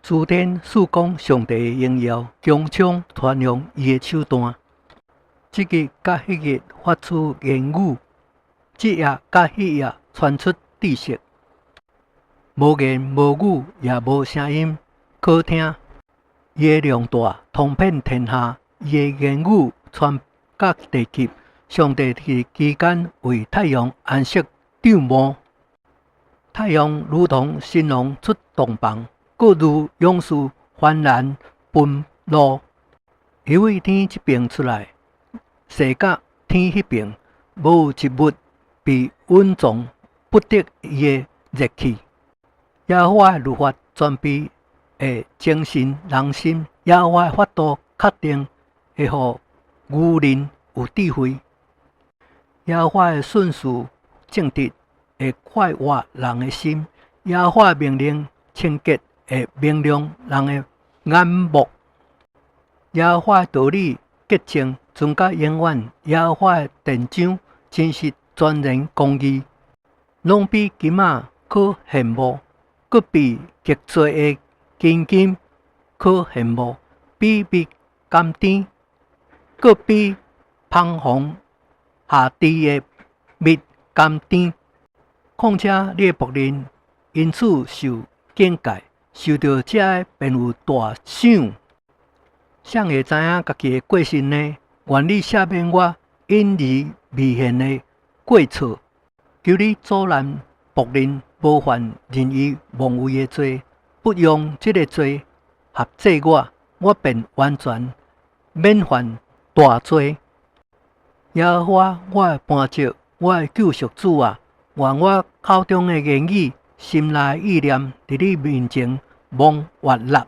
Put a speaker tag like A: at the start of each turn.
A: 諸天述講上帝的榮耀，穹蒼傳揚伊的手段。這日佮彼日發出言語，這夜佮彼夜傳出知識。無言無語，也無聲音可聽。伊的量大，通遍天下；伊的言語傳到地極。上帝佇其間為太陽安設帳幕。太陽如同新郎出洞房，閣如勇士歡然奔路。伊對天這爿出來，踅到天彼爿，無有一物被隱藏不得伊的熱氣。耶和華的律法全備，會清新人心；耶和華的法度確定，會予愚人有智慧。耶和華的訓示正直，會快活人的心；耶和華的命令清潔，會明亮人的眼目。耶和華的道理潔淨，存到永遠；耶和華的典章真實，全然公義，攏比金仔閣羨慕，閣比極濟的金金閣羨慕，比蜜甘甜，閣比蜂房下滴的蜜甘甜。況且你的僕人因此受警戒，受著這个便有大賞。誰會知影家己的過失呢？願你赦免我隱而未現的過錯。求你阻攔僕人無犯任意妄為的罪，不用這个罪轄制我，我便完全免犯大罪。耶和華我的磐石，我的救贖主啊！願我口中的言語、心內的意念，佇你面前蒙悅納。